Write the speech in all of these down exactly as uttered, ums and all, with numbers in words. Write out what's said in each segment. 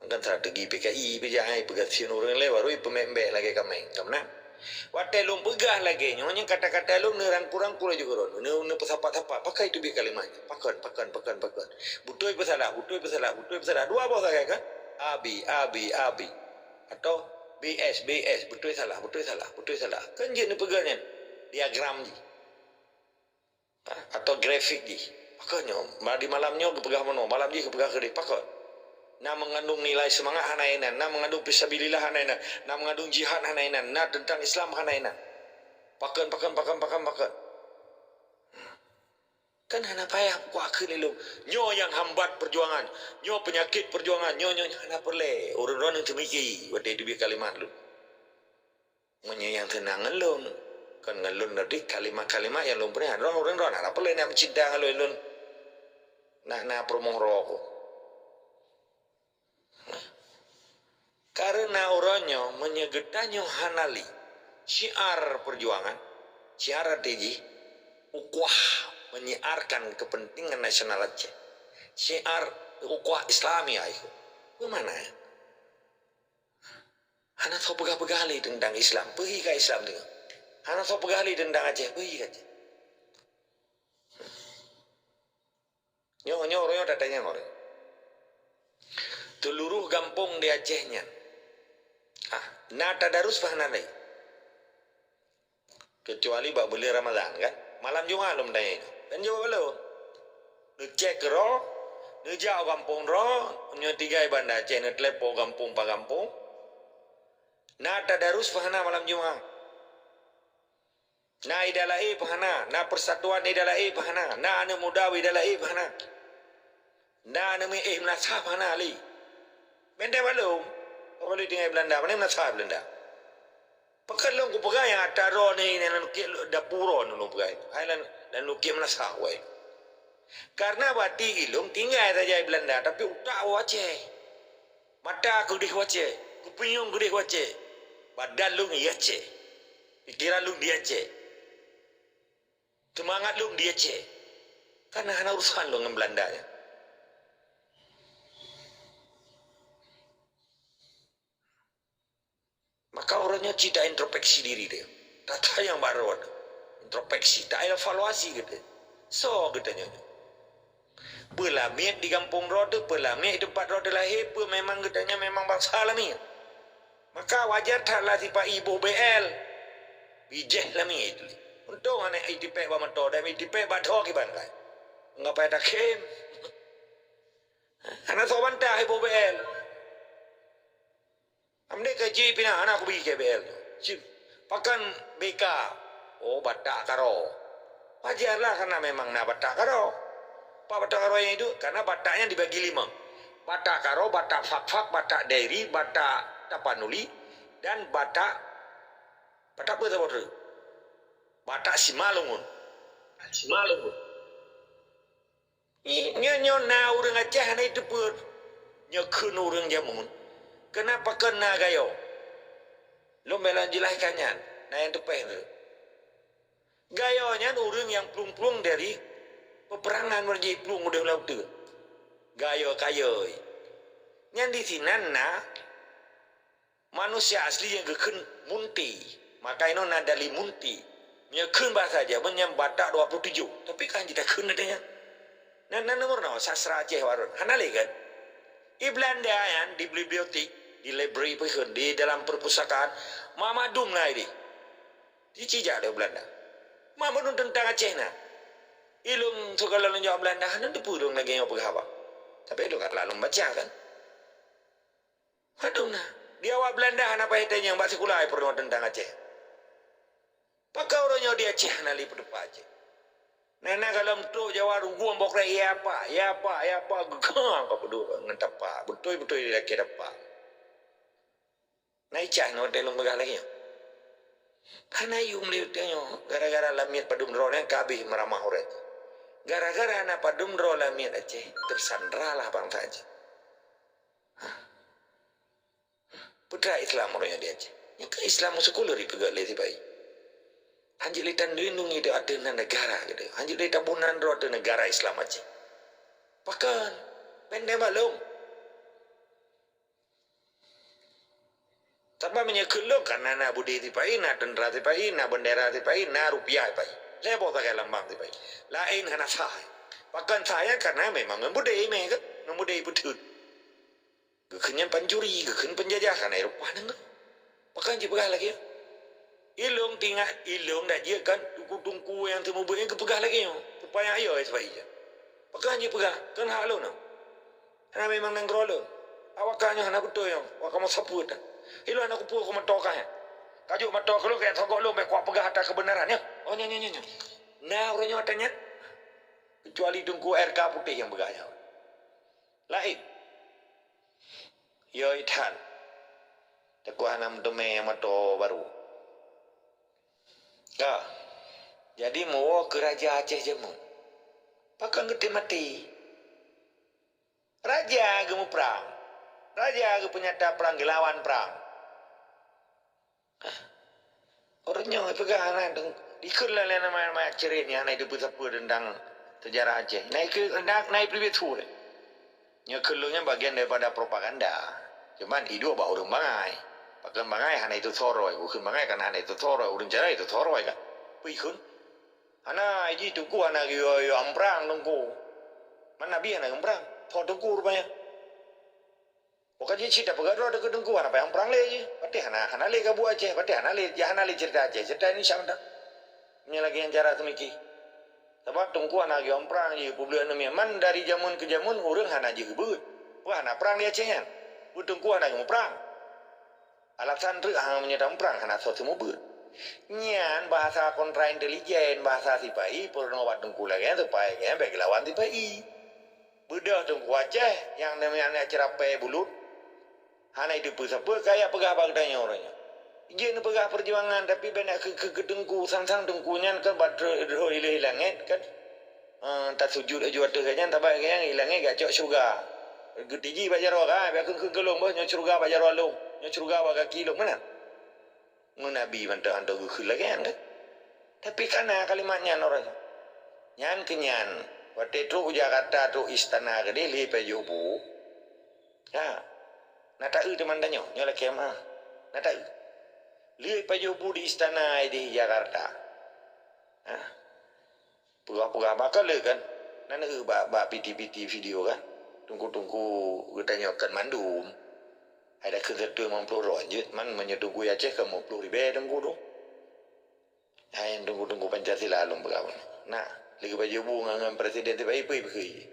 Kan salah teugi P K I, pih jai peugah siôn ureuëng lé baru ipeumek-mek lagée kaméng. Ka meunan. Watée lôn peugah lagée nyoe, nyang kata-kata lôn neurangkul-rangkul laju keudroe. Neu-, neupeusapat-sapat, pakon teubiet kalimat nyan. Pakon, pakon, pakon, pakon. Beutôi peusalah, beutôi peusalah, beutôi peusalah. Dua boh sagai kan? A B, A B, A B. Atau B S, B S. Beutôi salah, beutôi salah, beutôi salah. Kan jeuet neupeugah nyan. Diagram jih. Ha? Atau grafik jih. Pakon nyoe? Ma-, di malam nyoe geupeugah meunoe, malam jih geupeugah keudeh. Pakon? Na mengandung nilai semangat hana inan, na mengandung fisabilillah hana inan, na mengandung jihad hana inan, na tentang Islam hana inan. Pakon, pakon, pakon, pakon, pakon. Kan hana payah kuah keu lé lôn. Nyoe nyang hambat perjuangan. Nyoe penyakit perjuangan. Nyoe, nyoe, nyoe hana peureulée. Ureuëng droeneuh teumiki watée teubiet kalimat lôn. Meunyoe nyang teunang ngon lôn, kon ngon lôn tadi kalimat-kalimat nyang lôn peurintah. Droe ureuëng droe hana peureulée neuk meucinta ngon lôn, lôn na, na peurumoh droe ku. Kareuna uroe nyoe meunyoe geutanyoe hana li syiar perjuangan, syiar arti jih ukhuwah, menyiarkan kepentingan nasional Aceh. Syiar ukhuwah Islamiyah itu. Bagaimana? Hana soe peugah-peugah lé teuntang Islam. Peue hi ka Islam teungoh? Hana soe peugah lé teuntang Aceh. Peue hi ka Aceh? Nyoe, nyoe, nyoe tatanyong ureuëng. Seuluruh gampông di Aceh nyan. Ah, na tadarus bah na lé. Keucuali bak buleuen Ramadhan, kan? Malam Jumat lôn tanyong nyoe. Dan jaweueb lôn. Neucék keudroe, neujak u gampông droe, nyoe tinggai Banda Aceh, neuteulepon gampông pa gampông. Na tadarus bah na malam Jumat. Na ida laé bah na, na persatuan ida laé bah na, na aneuëk muda ida laé bah na. Na aneuëk miéh meunasah bah na lé. Banda balom, ka balom tinggai Beulanda, pane meunasah Beulanda. Pakon lôn kupeugah nyang atra droe nyoe, nyan lôn kiek dapur droe nyoe lôn peugah. Hai lan, lan lôn kiek meunasah wai. Karena bati ilôn tinggai saja di Beulanda, tapi utak u Aceh. Mata keudeh u Aceh, kupinyueng keudeh u Aceh. Badan lôn di Aceh. Pikeran lôn di Aceh. Seumangat lôn di Aceh. Karena hana urusan lôn ngon Beulanda nyan. Maka uroe nyoe cit ta introspeksi diri teuh. Tatanyong bak droe teuh. Introspeksi, ta evaluasi geutanyoe. Soe geutanyoe nyoe? Peue lamiet di gampông droe teuh, peue lamiet di teumpat droe teuh lahé, peue memang geutanyoe memang bansa lamiet? Maka wajar that lah sipa-i boh B L. Bijéh lamiet itu. Untông hana itipék bak moto dan itipék bak droe kiban kai. Ngapai takhém? Hana soe bantah iboh B L. Amdeh ka ji pih na, hana kubi keu B L. Cit, pakon B K? Oh, Batak Karo. Wajar lah, karena memang na Batak Karo. Pak Batak Karo nyang iduek, karena Batak nyan dibagi limong. Batak Karo, Batak Fakfak, Batak Dairi, Batak Tapanuli, dan Batak, Batak peue saboh tu? Batak Simalungun. Simalungun. Nyoe, nyoe na ureuëng Aceh hana jiteupeue. Nyoe kheun ureuëng jameun. Keunapa kheun na Gayo? Lôn bela jeulahkan nyan, na nyang teupéh tu. Gayo nyan ureuëng nyang plueng-plueng dari peperangan, ureuëng jiplueng udeb lam uteuen. Gayo kayôi. Nyan disinan na manusia asli nyang geukheun Munti. Maka inoe na Dali Munti. Meunyoe kheun bahasa Jawa nyan Batak dua puluh tujuh. Tapi kan jita kheun ada nyan. Nan, nan nomor nol sastra Aceh warot. Hana lé kan? Di Belanda nyan, di bibliotek, di library pun, di dalam perpustakaan, ma madum na ideh. Dicijak lé Belanda. Ma madum teuntang Aceh na. Ilung suka lalu jawab Belanda, hana teupeu lung lagée nyoe peugah haba. Tapi ilung ka lalu baca kan. Padum na. Di awak Belanda hana payah tanyong bak sikula ai peurunoe teuntang Aceh. Pakon uroe nyoe di Aceh hana lé peuteupat Aceh. Nana galom trok Jawa rugoe bokrek ya apa, ya apa, ya apa geukang ka peudua ngon tapa. Beutôi-beutôi di lakée tapa. Na icah nyoe teuh lôn peugah lagée nyoe. Hana yum lé teuh nyoe gara-gara lamiet padum droe nyan ka habéh meuramah uret. Gara-gara na padum droe lamiet Aceh tersandra lah bansa Aceh. Peue teuma Islam uroe nyoe di Aceh? Nyoe kan Islam sekuler ipeugah lé sipai. Hanjeuet lé talindungi ateueh nan negara gitu. Hanjeuet lé tabunan droe ateueh negara Islam Aceh. Pakon? Pendek maklum. Sabab meunyoe keu lôn kan na, na beudé sipa-i, na teuntra sipa-i, na beundera sipa-i, na rupiah sipa-i. Lhèe boh sagai lambang sipa-i. Laén hana sah. Pakon sah nyan? Karena memang ngon beudé mè kan, ngon beudé peuteun. Geukheun nyan pancuri, geukheun peunjajah, hana rupa nanggroe. Pakon jipeugah lagèe nyan? Ilôn teuingat, ilôn dak jeuet kan teungku-teungku nyang seumeubeuet nyan geupeugah lagèe nyoe, supaya ayo sipa-i nyan. Pakon jipeugah, kon hak lôn nyoe. Hana memang nanggroe lôn. Awak nyoe hana beutôi nyoe, awak kamoe sapeue that. Ilôn hana kupeue keu meutoka nyan. Ka jok meutoka lôn, keu sogok lôn, bèk kupeugah ata keubeunaran nyoe. Oh, nyoe, nyoe, nyoe, nyoe. Na ureueng nyoe ata nyan. Kecuali Teungku R K Putéh nyang peugah nyan. Laén. Yo, i that. Teungku hana meuteumé moto barô. Ka. Jadi meuwoe keu raja Aceh jameun. Pakon geutem maté? Raja geumuprang. Raja geupeunyata prang, geulawan prang. Ureueng nyoe peugah hana deng-, dikheun lé nama-nama cerita nyan hana jiteupeue sapeue teuntang sejarah Aceh. Na ikeu, na, na ipeuleubiet su lé. Nyoe kheun lôn nyan bagian daripada propaganda. Cuman iduek bak ureueng bangai. Pakon bangai hana itusoe droe, bukon bangai kan hana itusoe droe, ureueng cara itusoe droe kan. Peue ikheun? Hana, iji teungku hana geuyue-yue amprang teungku. Man Nabi hana geumprang. Tho teungku rupanya. Bukan jih cit tapeugah droe keu teungku hana payah prang lé jih. Patéh hana, hana lé ka buet Aceh, patéh hana lé, ya hana lé cerita Aceh. Cerita ini siapa dah? Meunyoe lagèe nyan cara teumiki. Sabab teungku hana geuyue prang jih, peubeuet neumie. Man dari jameun keu jameun ureueng hana jeuet geubeuet. Peue hana prang di Aceh nyan? Peue teungku hana geumuprang? Alasan treuk hana meunyoe tamuprang hana soe seumeubeuet. Nyan bahasa kontra intelijen, bahasa sipa-i, peurunoe bak teungku lagèe nyan supaya gobnyan bèk geulawan sipa-i. Beudôh teungku Aceh nyang namiet-namiet ceurapée bulut, hana jiteupeue sapeue, kaya peugah bak geutanyoe uroe nyoe. Jeuet neupeugah peujuangan, tapi bèk neukheun keu teungku, sang-sang teungku nyan kan ban trok ilée langét kan. Eh, tasujut aju ateueh gobnyan, tabai gobnyan ilangét geucok syeuruga. Geutiji bak jaroe, "Hai, bèk kheun-kheun keu lôn beuh, nyoe syeuruga bak jaroe lôn, nyoe syeuruga bak gaki lôn," meunan. Ngon Nabi mantong hantom geukheun lagèe nyan kan. Tapi ka na kalimat nyan uroe nyoe. Nyan keu nyan, watèe trok u Jakarta, trok istana keudeh lé pajoh bu. Ha. Na taeu teuma tanyoe, nyoe lakèe meu'ah. Na taeu. Lé pajoh bu di istana di Jakarta. Ha. Peugah-peugah bak ka lé kan. Na neueu bak, bak piti-piti video kan. Teungku-teungku geutanyoe kan mandum. Hai dah keu seuteue limong ploh droe jeuet, man meunyoe teungku Aceh kan limong ploh ribèe teungku tu. Hai teungku-teungku Pancasila lôn peugah. Nah, lé geupajoh bu ngon, ngon presiden tiba ipeue-ipeue.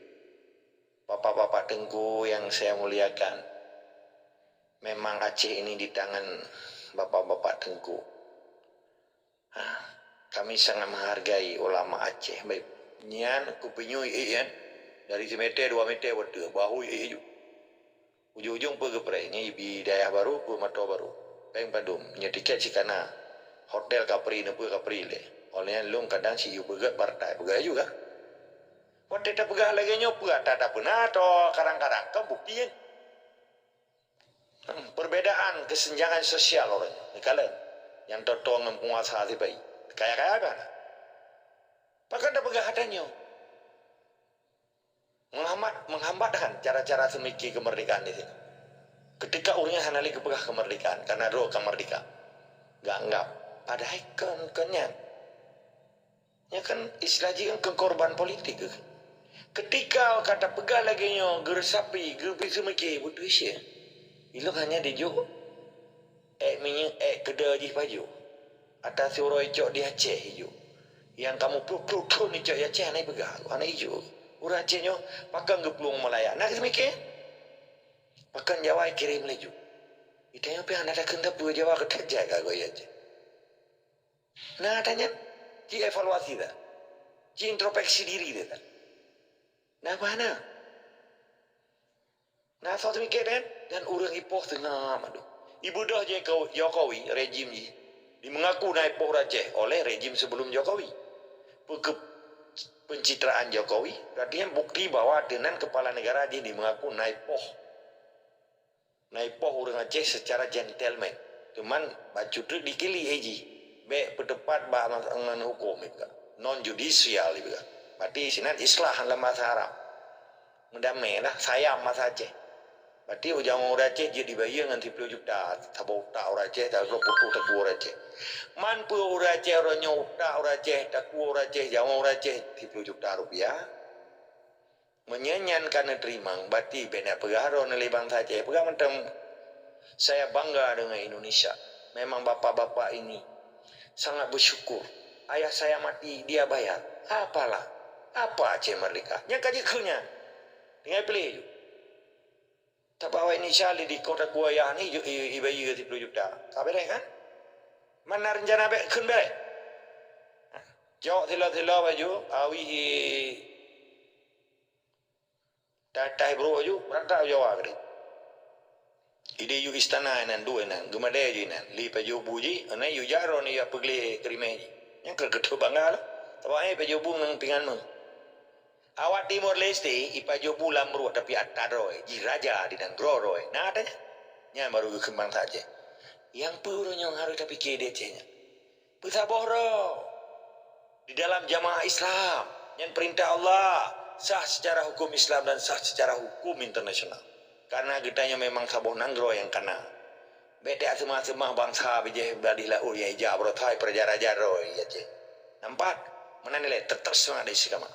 Bapak-bapak teungku yang saya muliakan, memang Aceh ini di tangan bapak-bapak teungku. Ha, kami sangat menghargai ulama Aceh. Baik, nyan kupinyuh ié nyan dari simeter dua meter watèe, bahu ié ju. Ujong-ujong peue geupreh, nyan ibi dayah barô, peue moto barô. Péng padum, nyoe tiket cit ka na. Hotel ka pri, neupeue ka pri lé. Óh lheueh nyan lôn kadang si yue peugét partai, peugét juga. Watèe tapeugah lagèe nyoe peue ata tapeuna to kadang-kadang kan bukti nyan. Hmm, perbedaan kesenjangan sosial orang nyoe. Neukalon nyang toto ngon penguasa sipai. Kaya-kaya kan? Pakon tapeugah ata nyoe? Menghambat, menghambat kan cara-cara seumiké kemerdekaan di sini. Ketika ureueng nyan hana lé geupeugah kemerdekaan, karena droe ka merdeka. Geuanggap. Padahai kon, kon nyan. Nyan kan istilah jih kan korban politik. Ketika ka tapeugah lagèe nyoe, geuresapi, geubri seumiké, beutôi syeh. Ilôn hana dijok ék minyeuk, ék keudè jih pajoh. Ata si uroe icok di Aceh ijok. Nyang kamoe ploh-ploh thon icok di Aceh hana ipeugah, hana ijok. Ureueng Aceh nyoe pakon geuplueng Malaya. Na geuseumiké? Pakon Jawa ikirém laju. Geutanyoe pih hana takheun sapeue, Jawa ka that jai ka goe Aceh. Na ata nyan, ci evaluasi that. Ci introspeksi diri that. Na peue hana? Na soe seumiké nyan, dan ureueng ipoh teungoh mandum. Ibeudôh Joko-, Jokowi, rejim jih, dimeungaku na ipoh ureueng Aceh oleh rejim sebelum Jokowi. Peukeu-, pencitraan Jokowi, berarti nyan bukti bahwa teunan kepala negara jih dimeungaku na ipoh. Na ipoh ureueng Aceh secara gentleman. Cuman bacut treuk dikili jih. Bèk peuteupat bak mas-, ngon huköm ipeugah. Non judisial ipeugah. Berarti sinan islah lam bahasa Arab. Meudamé lah, sayang bahasa Aceh. Berarti nyawöng ureuëng Aceh jeuet dibayeue ngon siploh juta. Saboh utak ureuëng Aceh, saboh putôh takue ureuëng Aceh. Man peue ureuëng Aceh, uroe nyoe utak ureuëng Aceh, takue ureuëng Aceh, nyawöng ureuëng Aceh, siploh juta rupiah? Meunyoe nyan ka neuteurimong, berarti bék neupeugah droeneuh lé bansa Aceh. Peugah mantong, "Saya bangga dengan Indonesia. Memang bapak-bapak ini sangat bersyukur. Ayah saya mati, dia bayar. Apalah? Apa Aceh merdeka?" Nyan ka jeuet kheun nyan. Tinggai piléh ju. Tapi awak Indonesia lé di kota kuayah ni ju-, i-, ibayeue siploh juta. Ka beres kan? Mana rencana bék kheun beres? Cok sila-sila baju, awi i-, ta-, tahi brok baju, berangkat Jawa keudeh. Ideh yue istana inan, dua inan, geumadée ju inan. Li pajoh bu ji, inan yue jak droeneuh yue peugleh keurimeh ji. Nyang keu-, keuteuk bangga lah. Tapi eh pajoh bu ngon pingan meuh. Awak Timor Leste ipajoh bu lam rueh tapi atra droe, ji raja di nanggroe droe. Na atra nyan? Nyan baru geukheun bansa Aceh. Nyang peue uroe nyoe harôh tapike di Aceh nyan? Peusaboh droe di dalam jamaah Islam, nyan peurintah Allah, sah secara hukum Islam dan sah secara hukum internasional. Karena geutanyoe memang saboh nanggroe nyang kana. Bék taseumah-seumah bansa bijéh badi laôt nyang ijak beureutai peuraja-raja droe di Aceh. Nampak? Meunan ilée, teutap seumangat dan istiqamah.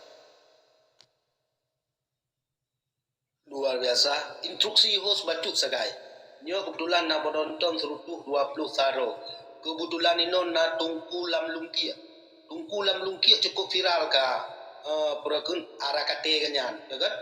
Luar biasa. Instruksi host bacut sagai. Nyoe keubeutulan na beunonton seurutoh dua ploh sa droe. Keubeutulan inoe na Teungku Lam Lungkiek. Teungku Lam Lungkiek cukup viral ka, eh, peue kheun, ara katé geuh nyan, ya kan?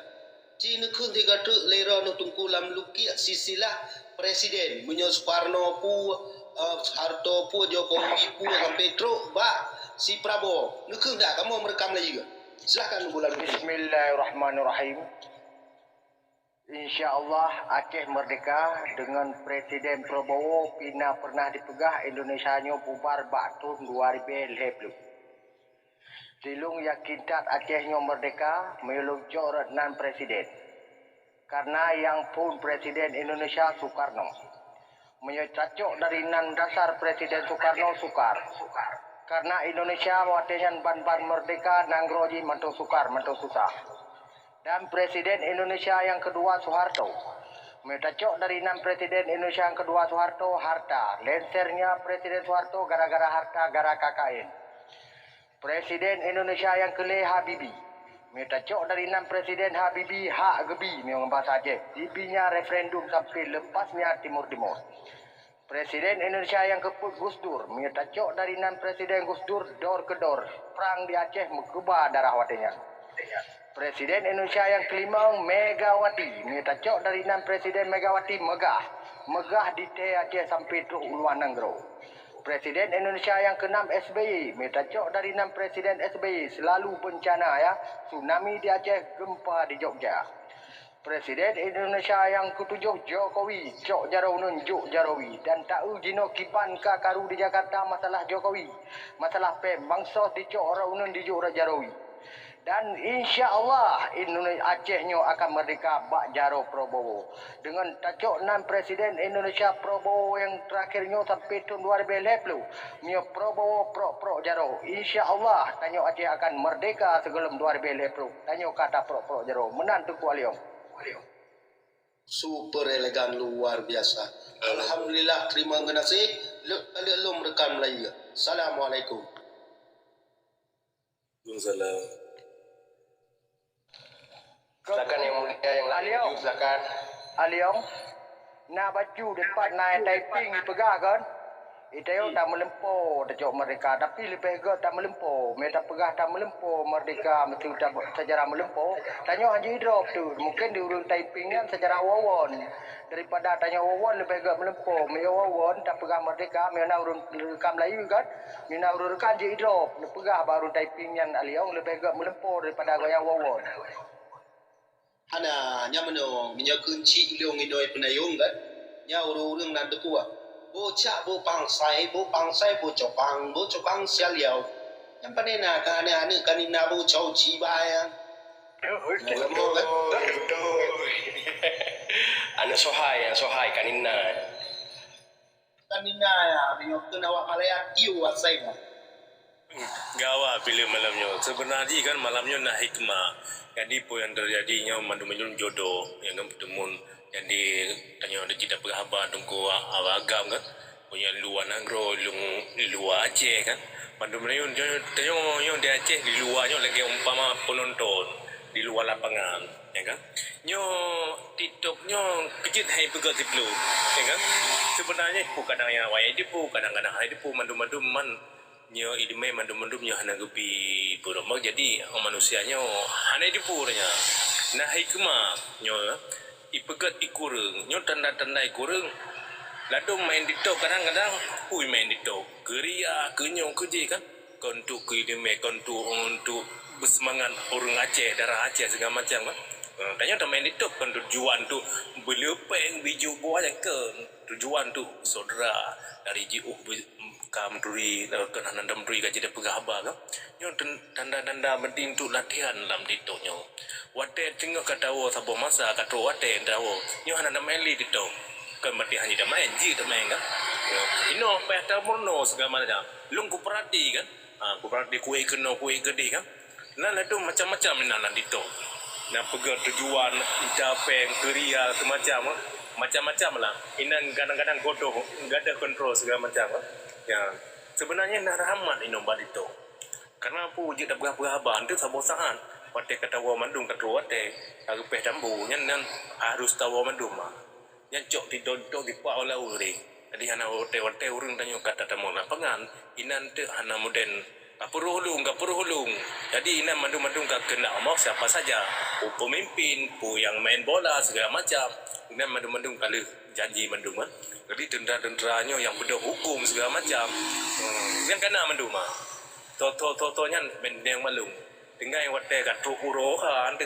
Ci neukheun sigoe teuk lé droeneuh Teungku Lam Lungkiek sisilah presiden. Meunyoe Sukarno peue, eh, Soeharto peue, Jokowi peue, sampai trok bak si Prabowo. Neukheun dak kamoe meurekam laju? Silahkan Teungku Lam Lungkiek. Bismillahirrahmanirrahim. Insya Allah Aceh merdeka deungon Presiden Prabowo pih na pernah dipeugah Indonesia nyoe bubar bak thon dua ribèe lhèe ploh. Silôn yakin that Aceh nyoe merdeka meunyoe lôn cok rot nan presiden. Karena nyang phon presiden Indonesia Sukarno. Meunyoe tacok dari nan dasar Presiden Sukarno, sukar. Karena Indonesia watèe nyan ban-ban merdeka, nanggroe jih mantong sukar, mantong susah. Dan Presiden Indonesia nyang keudua Soeharto. Meunyoe tacok dari nan Presiden Indonesia nyang keudua Soeharto, harta. Lengsernya Presiden Soeharto gara-gara harta, gara K K N. Presiden Indonesia nyang keulhèe Habibie. Meunyoe tacok dari nan Presiden Habibie hak geubi meunyoe ngon basa Aceh. Geubi nyan referendum sampai leupasnya Timor Timur. Presiden Indonesia nyang keupeuet Gus Dur. Meunyoe tacok dari nan Presiden Gus Dur door keu door, prang di Aceh meukeuba darah watèe nyan. Presiden Indonesia nyang keulimong Megawati. Meunyoe tacok dari nan Presiden Megawati meugah. Meugah di thèe Aceh sampai trok u luwa nanggroe. Presiden Indonesia nyang keunam S B Y, meunyoe tacok dari nan Presiden S B Y, selalu bencana ya, tsunami di Aceh, gempa di Jogja. Presiden Indonesia nyang keutujôh Jokowi, cok jaroe uneun jok jaroe, dan taeu jinoe kiban ka karu di Jakarta masalah Jokowi, masalah pèng, bansos dicok rot uneun dijok rot jaroe. Dan insya Allah Indonesia Aceh nyoe akan merdeka bak jaroe Prabowo. Deungon tacok nan Presiden Indonesia Prabowo nyang terakhir nyoe sampai thon dua ribèe lhèe ploh. Meunyoe Prabowo prok-prok jaroe, insya Allah tanyoe Aceh akan merdeka sigohlom dua ribèe lhèe ploh. Tanyoe ka taprok-prok jaroe. Meunan Teungku Aliyong. Super elegan, luar biasa. Alhamdulillah, terima kasih. Lé-, lé-, lôn rekam laju. Assalamualaikum. Waalaikumsalam. Silakan Yang Mulia, yang lain Aliyong. Maju, silakan. Aliyong, na bacut dipat na typing ipeugah kan? Itayong tameulumpo tacok merdeka, tapi leubeh gèt tameulumpo. Meunyoe tapeugah tameulumpo merdeka, meusti ta-, sejarah meulumpo. Tanyoe hana jidrop tu. Mungkin di ureueng typing nyan sejarah wawon. Daripada tanyoe wawon leubeh gèt meulumpo. Meunyoe wawon tapeugah merdeka, meunyoe na ureueng rekam Melayu kan? Meunyoe na ureueng rekam jidrop. Neupeugah bak ureueng typing nyan Aliyong leubeh gèt meulumpo daripada gobnyan wawon. Hana, nyan meunoe, meunyoe keuncik lôn inoe peunayong kan, nyan ureueng-ureueng nan teukuah. Bocak bo pangsai, bo pangsai bo cobang, bo cobang sial yau. Nyan pane na ka aneuk-aneuk ka nina bo cau cibai nyan. Beutôi, beutôi. Aneuk sohai, aneuk sohai ka nina. Kan nina ya, meunyoe kheun awak Malaya tiu asai mah. Gawat filem malam nyoe. Seubeuna jih kan malam nyoe na hikmah. Jadi peue nyang teujadi nyoe mandum-mandum jodoh nyang geupeuteumon Jadi, tanyoe di cita peugah haba Teungku Abah Agam kan, meunyoe luwa nanggroe, lu-, luwa Aceh kan. Mandum nyoe, nyoe, tanyoe nyoe di Aceh, di luwa nyoe lagèe umpama penonton di luwa lapangan, ya kan. Nyoe TikTok nyoe keujeuet hai peugah siplôh, ya kan. Sebenarnya bukan yang wayang itu, kadang-kadang hai itu, mandum-mandum man Nyoe ileumèe mandum-mandum nyoe hana geubi peurumoh, jadi manusia nyoe hana jipue nyan. Na hikmah nyoe ipeugèt ikureueng, nyoe tanda-tanda ikureueng. Ladôm main TikTok kadang-kadang, ui main TikTok. Keuria, keunyoe keujih kan. Kon untuk keu ileumèe, kon untuk, untuk beuseumangat ureueng Aceh, darah Aceh segala macam kan. Eh, tanyoe tamain TikTok kon tujuan untuk beuleupeng bijôh buah nyan kon. Tujuan untuk syedara dari jiôh be-, ka meuturi, eh, keunan hana meuturi ka jeuet peugah haba ka. Nyoe ten-, tanda-tanda penting untuk latihan lam TikTok nyoe. Watèe teungoh ka tawoe saboh masa, ka trôk watèe tawoe. Nyoe hana tamain lé TikTok. Kon berarti hana tamain, jeuet tamain ka. Nyoe. Inoe payah tameurunoe segala macam. Lôn kupeurati kan. Ha, kupeurati kuék keunoe, kuék keudéh kan. Nan ladôm macam-macam inan lam TikTok. Nyang peugah tujuan, ija pèng, keuria, semacam, macam-macam lah. Inan kadang-kadang godoh, gadoh kontrol segala macam. Ya, sebenarnya na rahmat inong bak TikTok. Karena peue jeuet tapeugah-peugah haba, enteuk saboh saat, watèe ka tawoe mandum ka trôk watèe, ka geupèh tambu, nyan, nyan harus tawoe mandum. Nyan cok TikTok-TikTok dipak u laôt tadi. Jadi hana watèe-watèe ureueng tanyoe ka tatamong lapangan, inan teuk hana modern. Ka peuruh lôn, ka peuruh lôn. Jadi inan mandum-mandum ka keuneuk omong siapa saja. Peue peumimpin, peue nyang main bola, segala macam. Inan mandum-mandum ka lheueh janji mandum kan. Jadi teuntara-teuntara nyoe nyang beudôh huköm segala macam. Hmm, nyang kana mandum ah. Tho-tho-tho-tho nyan ben nyang malum. Tinggai watèe ka trôk uroe ha,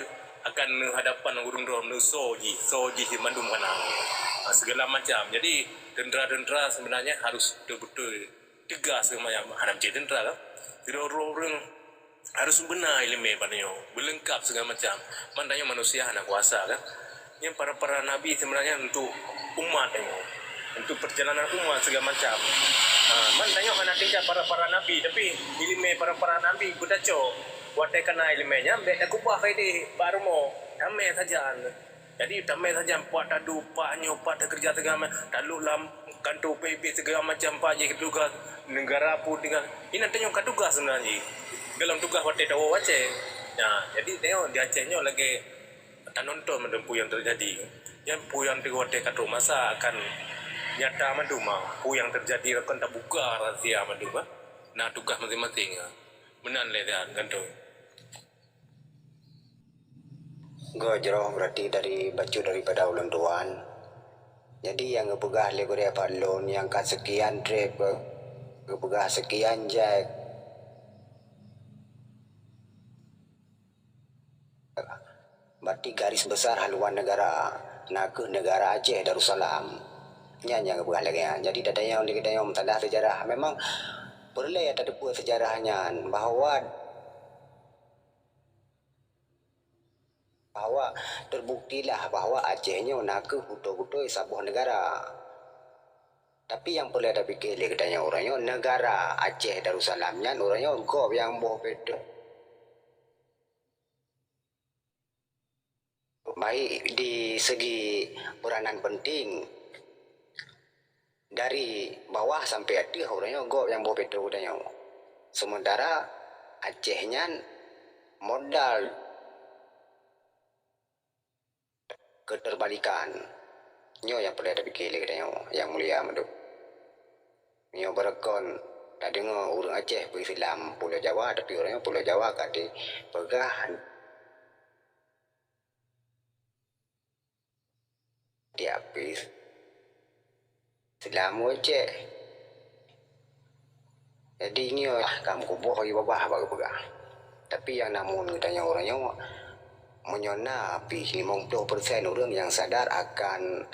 akan neuhadapan ureueng droe neusoe jih, soe jih mandum kana. Ha, segala macam. Jadi, teuntara-teuntara sebenarnya harus betul-betul tegas, hana macam teuntara kan. Sidroe-droe ureueng harus beuna ileumèe bak tanyoe, beuleungkap segala macam. Man tanyoe manusia hana kuasa kan. Nyan para-para nabi sebenarnya untuk umat nyoe, untuk perjalanan umat segala macam. Ha, man tanyoe hana tingkat para-para nabi, tapi ileumèe para-para nabi beutacok. Watèe kana ileumèe nyan bèk takeubah idéh bak rumoh, tamè sajan. Jadi tamè sajan pat tadu, pat nyoe, pat takeureuja segala macam, talôn lam kanto P B B segala macam, pat jih tugas negara pun tinggal. Inan tanyoe ka tugas sebenarnya jih. Dalam tugas watèe tawoe Aceh. Nah, jadi tanyoe di Aceh nyoe lagèe tanonton mandum peue nyang teujadi. Nyan peue nyang teuk watèe ka trôk masa akan nyata mandum ah. Peue nyang teujadi akan tabuka rahsia mandum ah. Na tugas maséng-maséng ah. Meunan lé dah gantung. Gojroh berarti dari bacut daripada ulôn tuan. Jadi nyang geupeugah lé gurèe pat lôn nyang ka seukian trép geupeugah seukian jai. Berarti garis besar haluan negara, na kheueh negara Aceh Darussalam. Nyan nyang geupeugah lagèe nyan. Jadi, tatanyong lé geutanyoe meusalah seujarah. Memang peureulèe tateupeue seujarah nyan bahwa, bahwa terbuktilah bahwa Aceh nyoe na kheueh beutôi-beutôi saboh negara. Tapi nyang peureulèe tapike lé geutanyoe uroe nyoe, negara Aceh Darussalam nyan uroe nyoe gob nyang boh Petrus. Baik di segi peranan penting dari bawah sampai ateueh, uroe nyoe gob nyang boh Petrus geutanyoe. Sementara Aceh nyan modal keterbalikan. Nyoe nyang peureulèe tapike lé geutanyoe, nyang mulia mandum. Nyoe beureugon tadeungoe ureueng Aceh beu-Islam Pulo Jawa, tapi ureueng Pulo Jawa ka dipeugah di apis Islam Aceh. Jadi nyoe lah ka meukuboh ié babah bak geupeugah. Tapi nyang namun geutanyoe uroe nyoe, meunyoe na pih limong ploh persen ureueng nyang sadar akan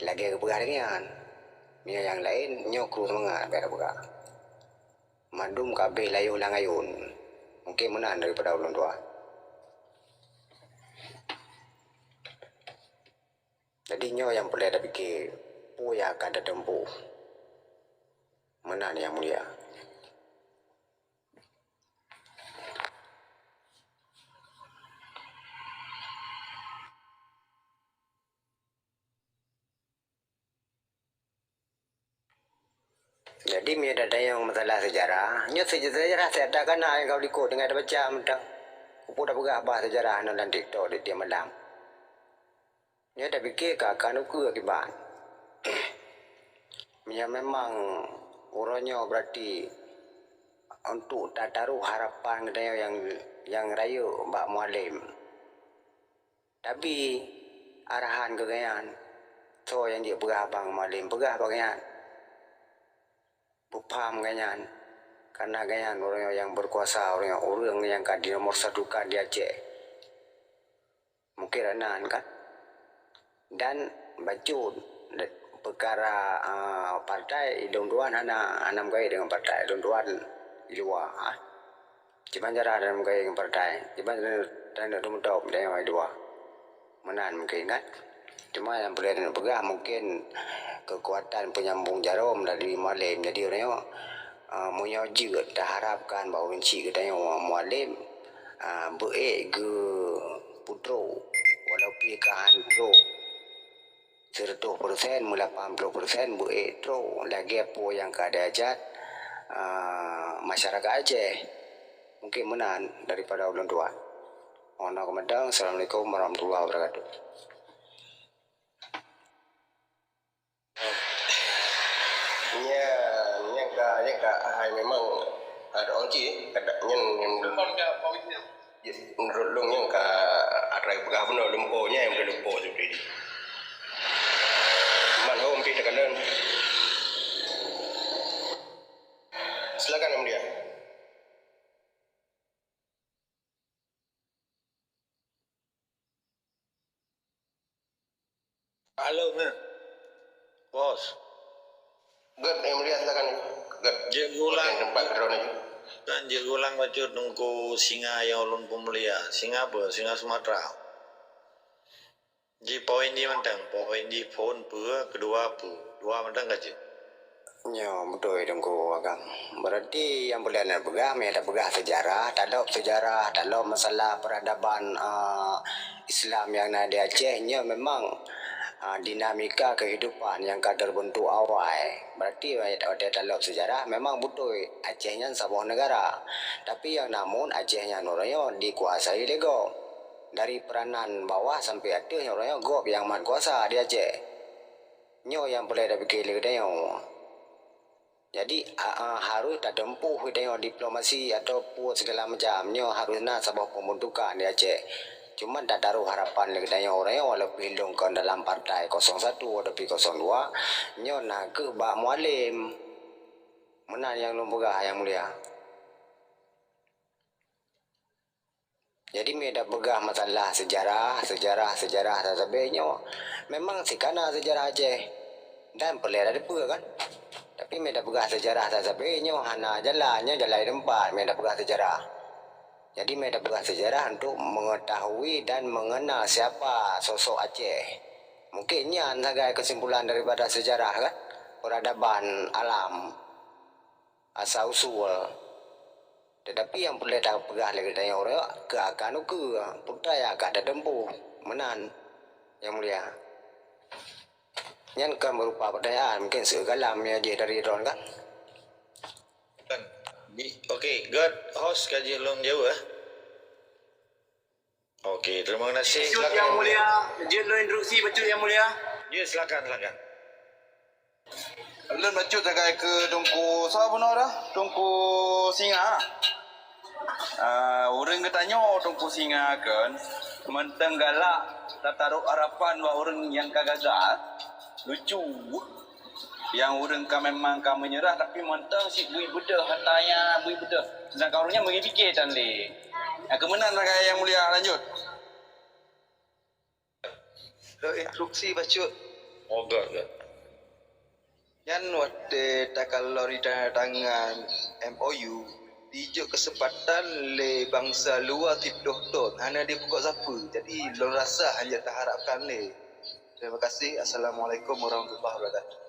lagèe geupeugah lagèe nyan. Meunyoe nyang laén, nyoe kru seumangat bèk tapeugah. Mandum ka abéh layôh lam ayôn. Mungken meunan daripada ulôn dua. Jadi nyoe nyang peureulèe tapike, peue nyang akan tateumpôh. Meunan nyang mulia. Jadi meunyoe tatanyong masalah seujarah, nyoe seujarah siat ka na nyang ka likot tinggai tabaca mantong. Kupeue tapeugah bah seujarah nyoe lam TikTok di tiep malam. Nyoe tapike ka, ka nukeue akibat. Meunyoe memang uroe nyoe berarti untuk tataruh harapan geutanyoe nyang, nyang rayeuk bak Mualem. Tabi arahan keu gobnyan, soe nyang jeuet peugah abang Mualem, peugah bak gobnyan. Peupaham gobnyan, karena gobnyan ureuëng nyang berkuasa, ureuëng nyang, ureuëng nyang ka di nomor satukan di Aceh. Mungkin nan kan. Dan bacut peukara, ah, partai, lôn tuan hana, hana meugaih deungon partai, lôn tuan di luwa, ah. Kiban cara dan meugaih ngon partai, kiban cara dan meugaih ngon partai. Meunan mungkin kan. Cuma nyang peureulée neupeugah mungkin keukuatan peunyambong jaroe dari Mualem. Jadi uroe nyoe, ah, meunyoe jeuet taharapkan bak ureuëng chik geutanyoe Mualem, ah, beuék geuputroe, walau pih ka han troe. Sireutoh persen, meulapan ploh persen beuék troe lagée peue nyang ka diajar, ah, masyarakat Aceh. Mungkin meunan daripada ulôn tuan. Mohon maaf keumantong. Assalamualaikum warahmatullahi wabarakatuh. Nyan, nyan ka, nyan ka hai memang ada orang cik, kada nyan, nyan Menurut lôn nyan ka atra peugah bunoe lumpo nyan, nyang lumpo seperti itu. Man hom pih teukalon. Silakan Yang Mulia. Halo, Meh. Bos. Gét, Yang Mulia, silakan. Gét. Jeuet geulang. Tempat keudroe nyoe. Kan jeuet geulang bacut Teungku Singa nyang ulôn peumulia. Singa apa? Singa Sumatera. Ji poin di mantong, poin di phon peue, keudua peue. Dua mantong ka jeuet. Nyoe beutôi Teungku Agam. Berarti nyang peureulée neupeugah, meunyoe tapeugah seujarah, talop seujarah, talop masalah peradaban, a, Islam nyang na di Aceh, nyoe memang, a, dinamika kehidupan nyang ka terbentuk awai. Berarti watée talop seujarah, memang beutôi Aceh nyan saboh neugara. Tapi nyang namun Aceh nyan uroe nyoe dikuasai lé gob. Dari peranan bawah sampai ateueh nyoe uroe nyoe gob nyang mat kuasa di Aceh. Nyoe nyang peureulée tapike lé geutanyoe. Jadi, a, a, harôh tateumpôh geutanyoe diplomasi atawa peue segala macam. Nyoe harôh na saboh pembentukan di Aceh. Cuma tataruh harapan lé geutanyoe uroe nyoe, walau pih lôn kon dalam partai kosong satu atawa pih kosong dua, nyoe na kheueh bak Mualem. Meunan nyang lôn peugah, Yang Mulia. Jadi, meunyoe tapeugah masalah seujarah, seujarah, seujarah sabe nyoe, memang sikana seujarah Aceh dan peureulée tateupeue kan. Tapi, meunyoe tapeugah seujarah sabe nyoe hana jalan, nyoe jalan di teumpat meunyoe tapeugah seujarah. Jadi, meunyoe tapeugah seujarah untuk mengetahui dan mengenal siapa sosok Aceh. Mungkin nyan sagai kesimpulan daripada seujarah kan, peradaban alam. Asal usul. Tetapi nyang peureulée tapeugah lé geutanyoe uroe nyoe keu akan ukeue, peue nyang ka tateumpôh. Meunan, Yang Mulia. Nyan kan berupa pertanyaan, mungkin seugalam nyang jih dari droen kan? Kan. Di, okey, gét host ka jeuet lom jaweueb, eh? Okey, terima kasih. Bacut Yang Mulia, jeuet lôn instruksi bacut Yang Mulia. Ya, silakan, silakan. Lôn bacut sagai keu Teungku, sapa bunoe dah? Teungku Singa. Ah, ureuëng geutanyoe Teungku Singa kan, mantong galak tataruh harapan bak ureuëng nyang ka gagal. Lucu. Nyang ureuëng ka memang ka meunyeurah, tapi mantong cit bui beudôh, hata nyan bui beudôh. Sedangkan ureuëng nyan meungi pike tan lé. Nyang keumeunan sagai Yang Mulia, lanjut. Lôn instruksi bacut. Oh, gét, gét. Nyan watée takalon ditandatangan M O U, dijok keuseumpatan lé bansa luwa siploh thon, hana jipeugah sapeue. Jadi, lôn rasa hana taharapkan lé. Terima kasih. Assalamualaikum warahmatullahi wabarakatuh.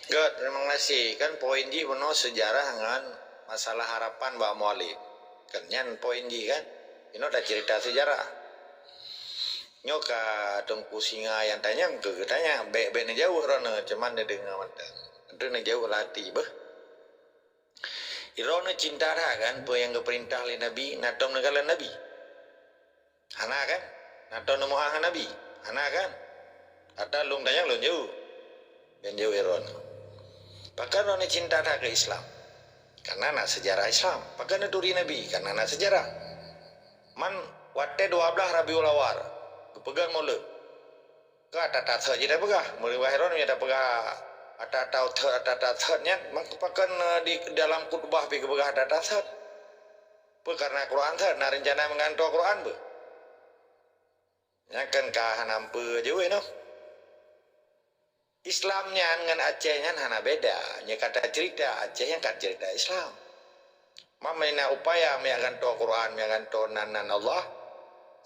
Gét, terima kasih. Kan poin jih bunoe seujarah ngon masalah harapan bak Mualem. Kan nyan poin jih kan. Inoe tacerita seujarah. Nyoe ka Teungku Singa nyang tanyong keu geutanyong, bèk-bèk neujaweueb droeneuh, cuman neudeungoe mantong. Droeneuh jaweueb lam até beuh. Droeneuh cinta that kan peue nyang geupeurintah lé Nabi, na tom neukalon Nabi? Hana kan? Na tom neumeu'ah ngon Nabi? Hana kan? Ata lôn tanyong lôn jaweueb. Lôn jaweueb droeneuh. Pakon droeneuh cinta that keu Islam? Karena na seujarah Islam. Pakon neuturi Nabi? Karena na seujarah. Man watèe dua blaih Rabiul Awal, geupeugah Maulud. Ka ata-ata thot jih tapeugah. Meunyoe droeneuh nyang tapeugah ata-ata thot, ata-ata thot nyan, maka pakon, eh, di dalam khutbah pih geupeugah ata-ata thot? Peue karena Quran thot, na reuncana meugantoe Quran beuh? Nyan kan ka hana peue jaweueb noh. Islam nyan ngon Aceh nyan hana beda. Nyoe ka taceurita Aceh nyan ka ceurita Islam. Meunyoe na upaya meugantoe Quran, meugantoe nan-nan Allah,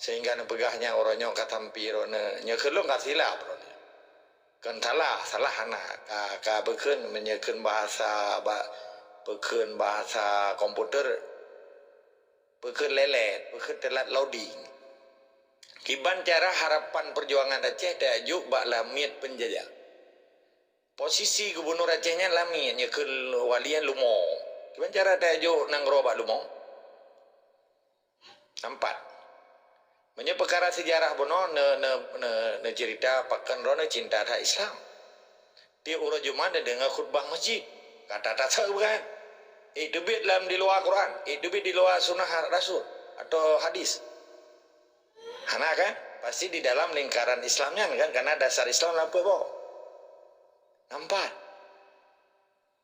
sehingga neupeugah nyan uroe nyoe ka sampai droeneuh, nyoe keu lôn ka silap droeneuh. Kon salah, salah hana. Ka, ka beukheun, meunyoe kheun bahasa, ba-, beukheun bahasa komputer, beukheun lelet, beukheun telat loading. Kiban cara harapan peujuangan Aceh tajok bak lamiet peunjajah. Posisi gubunur Aceh nyan lamiet, nyoe kheun wali nyan lumo. Kiban cara tajok nanggroe bak lumo? Nampak? Meunyoe peukara seujarah bunoe ne-, ne-, ne-, neuceurita pakon droeneuh cinta that Islam. Tiep uroe Jumat neudeungoe khutbah masjid. Ka ata-ata thot bukan? Eh, teubiet lam di luwa Quran, eh, teubiet di luwa sunnah Rasul atau hadis. Hana kan? Pasti di dalam lingkaran Islam nyan kan, karena dasar Islam lam peuet boh. Nampak?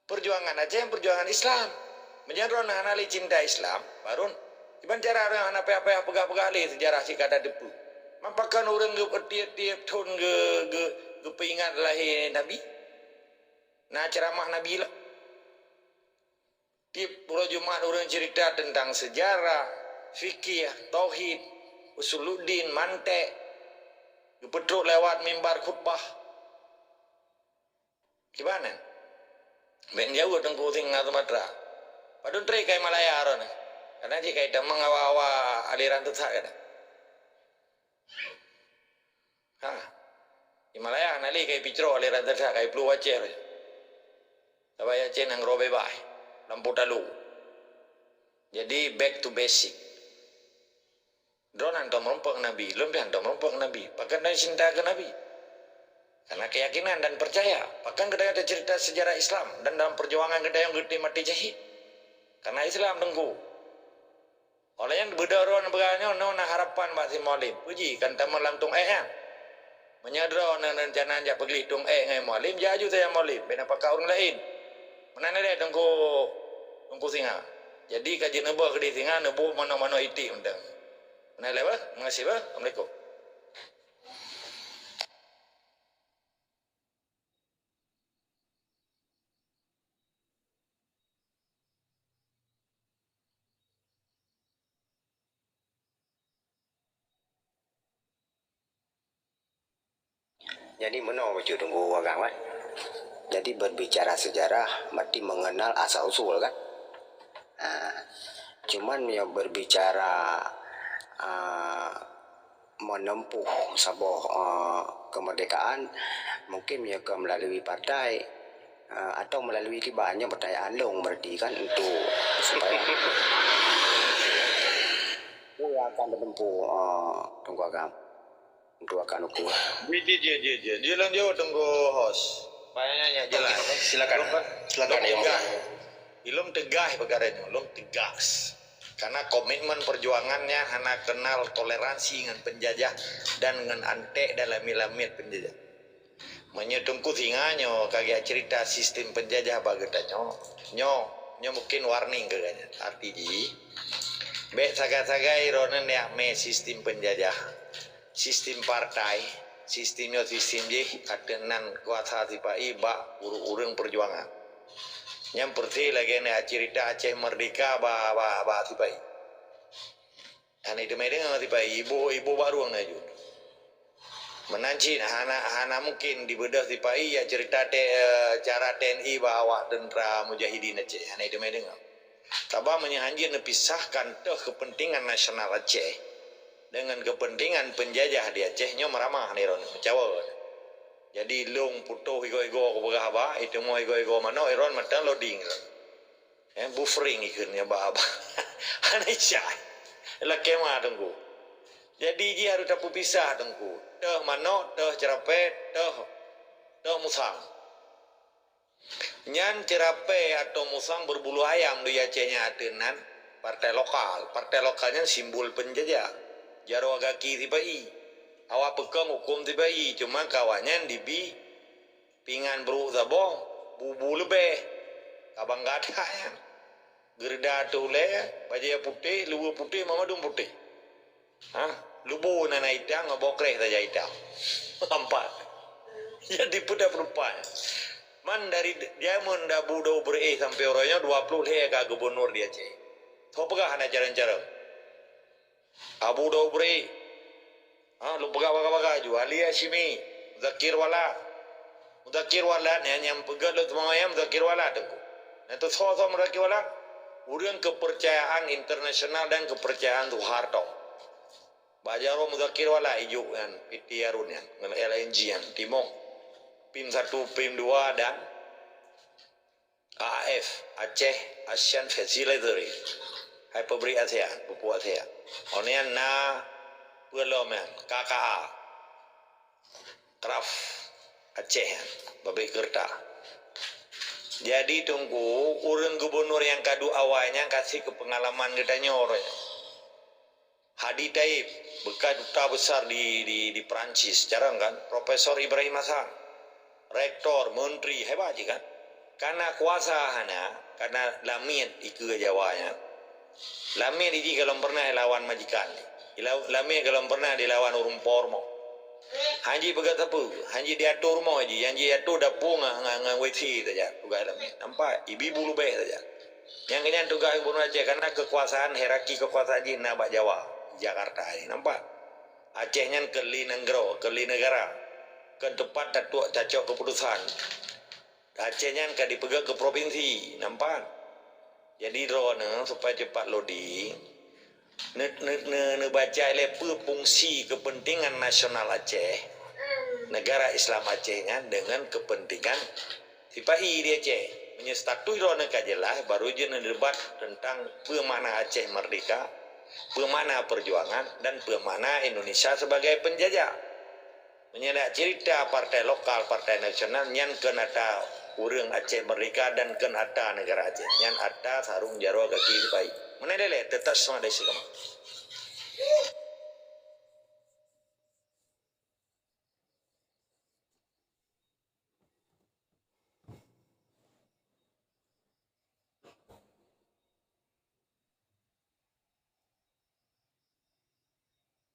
Peujuangan Aceh, peujuangan Islam. Meunyoe droeneuh hana lé cinta Islam, baru kiban cara droeneuh hana payah-payah peugah-peugah lé seujarah cit ka tateupeue. Man pakon ureueng geu-, tiep-tiep thon geu-, geu-, geupeuingat lahé Nabi? Na ceuramah Nabi lom. Tiep uroe Jumat ureueng ceurita teuntang seujarah, fikih, tauhid, usuluddin, mantek, geupeutrok lewat mimbar khutbah. Kiban nyan? Bèk jaweueb Teungku Singa Sumatra. Padum trép ka i Malaya droeneuh. Kadang cit ka i tamong hawa-hawa aliran sesat kadang. Ha. I Malaya hana lé ka i picrok aliran sesat, ka i peuleueh Aceh. Sabab Aceh nanggroe beubaih, lampôh talo. Jadi, back to basic. Droeneuh hantom meurumpok Nabi, lôn pih hantom meurumpok Nabi. Pakon droeneuh cinta keu Nabi? Karena keyakinan dan percaya. Pakon geutanyoe taceurita seujarah Islam dan dalam peujuangan geutanyoe geutem maté syahid? Karena Islam, Teungku. Óh lheueh nyan beudôh droeneuh peugah nyoe, nyoe na harapan bak si Mualem. Peue jih, kan tamong lam tueng ék nyan. Meunyoe droeneuh reuncana jak peugleh tueng ék ngon Mualem, jak aju saja Mualem, bèk na pakat ureueng laén. Meunan lé Teungku, Teungku Singa. Jadi ka jeuet neuboh keudeh Singa, neuboh manoe-manoe iték mantong. Meunan lé beuh, meugaséh beuh. Assalamualaikum. Jadi meunoe bacut Teungku Agam kan. Jadi berbicara sejarah berarti mengenal asal usul kan. Ha. Cuman ya berbicara, ah, menempuh saboh, eh, kemerdekaan, mungkin meunyoe ka melalui partai, eh, atau melalui kiban, nyoe pertanyaan lôn berarti kan untuk supaya peue nyang akan ditempuh, eh, Teungku Agam untuk akan ukur. Jih, jih, jih, jih, jih. Jih lôn jaweueb Teungku host. Payah nyan jelas. Silakan. Lôn kan, silakan, lôn Imam. Tegas. Ilôn tegas peukara nyoe, lôn tegas. Karena komitmen perjuangan nyan hana kenal toleransi ngon penjajah dan ngon antek dan lamiet-lamiet penjajah. Meunyoe Teungku Singa nyoe ka geujak cerita sistem penjajah bak geutanyoe, nyoe, nyoe mungkin warning keu geutanyoe. Arti jih, bèk sagai-sagai droeneuh neujak mé sistem penjajah. Sistem partai, sistem nyoe sistem jih, ateueh nan kuasa sipa-i bak ureueng-ureueng peujuangan. Nyan peuresis lagèe na cerita Aceh Merdeka ba, ba, ba sipa-i. Hana teumé deungö sipa-i, iboh, iboh barô na jeuet. Meunan cit hana, hana mungken dibeudôh sipa-i ya cerita te-, eh, cara T N I bak awak teuntra mujahidin Aceh. Hana teumé deungö. Sabab meunyoe hanjeuet neupisahkan toh kepentingan nasional Aceh, Dengan kepentingan penjajah di Aceh nyoe meuramah ni ron, meucawa. Jadi lôn putôh igoe-igoe kupeugah haba, iteumô igoe-igoe manok iron mantong loading. Eh, buffering ikheun nyan ba haba. Hana isai. Lakée ma Teungku. Jadi jih harôh tapeupisah Teungku. Teuh manok, teuh ceurapée, teuh, teuh musang. Nyan ceurapée atau musang berbulu ayam di Aceh nyan ateueh nan partai lokal. Partai lokal nyan simbol penjajah. Jaroe gaki sipa-i. Awak peukong huköm sipa-i, cuma keu awaknyan dibi pingan brôk saboh, bubu leubeh. Ka bangga that nyan. Geureuda ateueh ulée, bajée putéh, luweue putéh, mandum putéh. Ha? Lubo na na itam, ngon bokreh saja itam. Nampak? Jadi peue tapeurupa. Man dari jameun Abu Daud Beureu'éh sampoe uroe nyoe dua ploh lhée ka gubunur di Aceh. Soe peugah hana carông-carông? Abu Daud Beureu'éh. Ha, lôn peugah baga-baga ju. Ali Hasyimi, Muzakir Walad. Muzakir Walad nyan nyang peugét lôn teuma nyan Muzakir Walad Teungku. Nyan teusoe-soe Muzakir Walad? Ureuëng kepercayaan internasional dan kepercayaan Soeharto. Bak jaroe Muzakir Walad ijok nyan, P T Harun nyan, ngon L N G nyan, timoh. P I M satu, P I M dua dan A A F, Aceh Asian Facility, hai pabrik ASEAN, pupuk ASEAN. Awaknyan na peue lom nyan, K K A, Kraft Aceh nyan, pabrik keureuta. Jadi Teungku, ureuëng gubunur nyang ka duek awai nyan ka seb keu peungalaman geutanyoe uroe nyoe. Hadi Thaib, bekas duta besar di, di, di Perancis, carông kan? Profesor Ibrahim Hasan, rektor, menteri, hebat jih kan? Karena kuasa hana, karena lamiet ikeue Jawa nyan. Lamiet jih golom pernah ilawan majikan. Ila-, lamiet golom pernah dilawan ureuëng po rumoh. Hana jipeugah sapeue, hana jiatur rumoh jih, nyang jiatur dapur ngon, ngon, ngon W C saja, tugaih lamiet. Nampak? Ibi bu leubeh saja. Nyang keu nyan tugaih gubunur Aceh, karena kekuasaan, hierarki kekuasaan jih na bak Jawa, Jakarta jih, nampak? Aceh nyan keu lé nanggroe, keu lé negara, keu teumpat tatuek tacok keuputusan. Aceh nyan ka dipeugét keu propinsi, nampak? Jadi droeneuh supaya cepat loading, ne-, ne-, ne-, neubaca ilée peue fungsi kepentingan nasional Aceh, negara Islam Aceh nyan dengan kepentingan sipa-i di Aceh. Meunyoe status droeneuh ka jeulaih, baru jeuet neudebat teuntang peue makna Aceh merdeka, peue makna perjuangan, dan peue makna Indonesia sebagai penjajah. Meunyoe nak cerita partai lokal, partai nasional, nyan keu ata ureuëng Aceh merdeka dan keu ata negara Aceh. Nyan ata sarong jaroe gaki sipa-i. Meunan lé, teutap semangat dari si kama.